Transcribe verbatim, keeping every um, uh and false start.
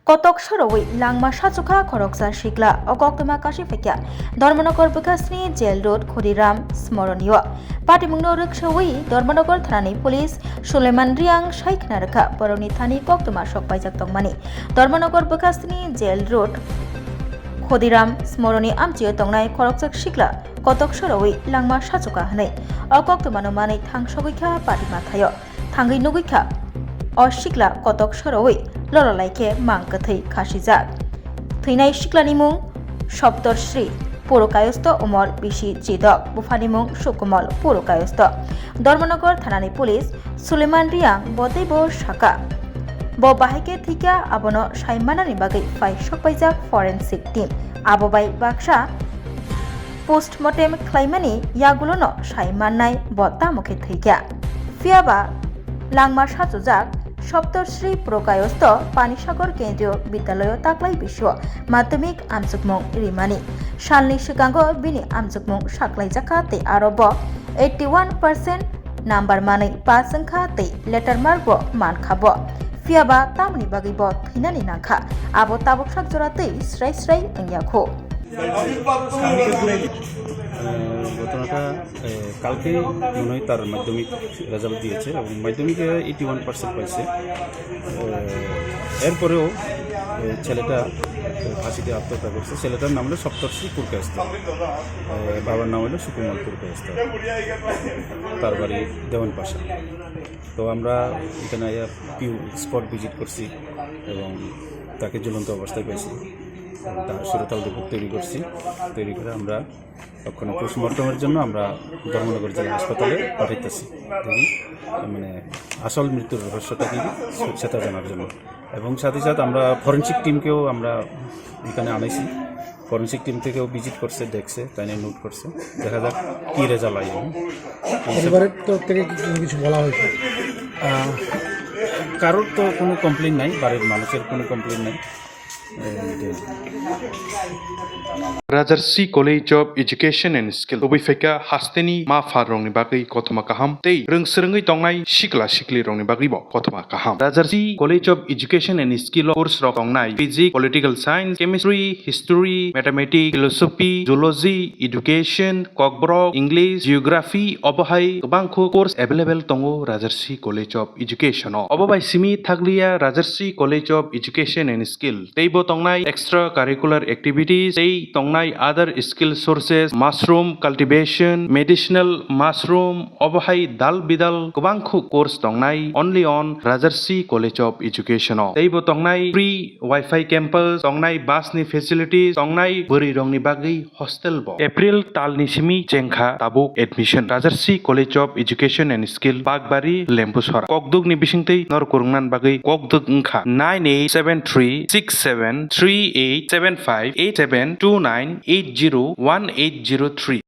Kotok sorowi langma sachukha khoroksa sikla, o koktwma kachi phaikha Dharmanagar bwkhasni Jail Road Khodiram Smoronio. Patimungno rwksawi Dharmanagar thanani police Suleiman Riang sai khna rwkha borokni thani koktwma sok paijak tongmani. Dharmanagar bwkhasni Jail Road Khodiram Smoroni amchio tongnai khoroksa sikla kotok sorowi langma sachukha hwnwi o koktwmano manwi thangsogwi kha patima thaio. Thangwi nugwi kha o sikla kotok sorowi lololai khe mang kwthwi khasijak. Thwinai siklani mung Soptor Sri, puro kayosto umor bisi chidok, buphani mung Sukumol, puro kayosto. Dharmanagar thanani police Suleiman Riang bo teibo sakha, bo bahai khe thwikha, abono sai manani bagwi phai sokpaijak forensic team. Abo bai baksa postmortem khlaimani yagulono sai mannai bo tamo khe thwikha. Phiyaba langma sachujak Soptor Sri Prokayosto Panisagar Kendriyo Bidyalayo taklai bisio madhyamik amchukmung rimani. Salni swkango bini amchukmung saklaijakha tei aro bo eighty one percent number manwi pass wngkha tei letter mark bo mankha bo. Phiyaba tamoni bagwi bo thwinani nangkha, abo tabuk sak jora tei srai srai wngya kho. ঘটনাটা, এ, কালকে মনে হয় তার মাধ্যমিক রেজাল্ট দিয়েছে এবং মাধ্যমিকে eighty one percent পাইছে। এ, এরপরেও, এ, ছেলেটা, এ, ফাঁসিতে আত্মহত্যা করছে। ছেলেটার নাম হলো সপ্তর্ষি কুরকায়স্থ। এ, বাবার নাম হলো সুকুমার কুরকায়স্থ। তার বাড়ি দেওয়ানপাশা। তো আমরা এখানে আইয়া পিউ স্পট ভিজিট করছি এবং তাকে ঝুলন্ত অবস্থায় পাইছি। এবং তার সুরতাল রিপোর্ট তৈরি করছি। তৈরি করে আমরা ওখানে পোস্টমর্টমের জন্য আমরা ধর্মনগর জেলা হাসপাতালে পাঠাইতেছি। দেখি, মানে, আসল মৃত্যুর রহস্যটা কি, সেটা জানার জন্য। এবং সাথে সাথে আমরা ফরেন্সিক টিমকেও আমরা এখানে আনাইছি। ফরেন্সিক টিম থেকেও ভিজিট করছে, দেখছে, তাই নিয়ে নোট করছে। দেখা যাক কি রেজাল্ট আইব। পরিবারের তরফ থেকে কি কোনো কিছু বলা হয়েছে? আহ, কারোর তো কোনো কমপ্লেন নাই, বাড়ির মানুষের কোনো কমপ্লেন নাই। এই, এটাই। Rajarsi College of Education and Skill tubui phaikha hasteni ma pha rokni bagwi kothoma kaham tei rwngswrwngwi tongnai sikla sikli rokni bagwi bo kothoma kaham. Rajarsi College of Education and Skill o course rok tongnai Physics, Political Science, Chemistry, History, Mathematics, Philosophy, Zoology, Education, Kokborok, English, Geography, obo hai kwbangkho course available tongo Rajarsi College of Education o. Obo bai simi thakliya Rajarsi College of Education and Skill. Teibo tongnai extra curricular activities, tei tongnai other skill sources, mushroom cultivation, medicinal mushroom, obo hai dal bidal kwbangkho course tongnai only on Rajarsi College of Education o. Teibo tongnai free Wi-Fi campus, tongnai bus ni facilities, tongnai bwrwi rokni bagwi hostel bo. April talni simi chengkha tabuk admission. Rajarsi College of Education and Skill, Bakbari, Lembusora. Kokduk ni bisingtwi nor kwrwngnan bagwi kokduk wngkha nine eight seven three six seven three eight seven five eight seven two nine eight zero one eight zero three.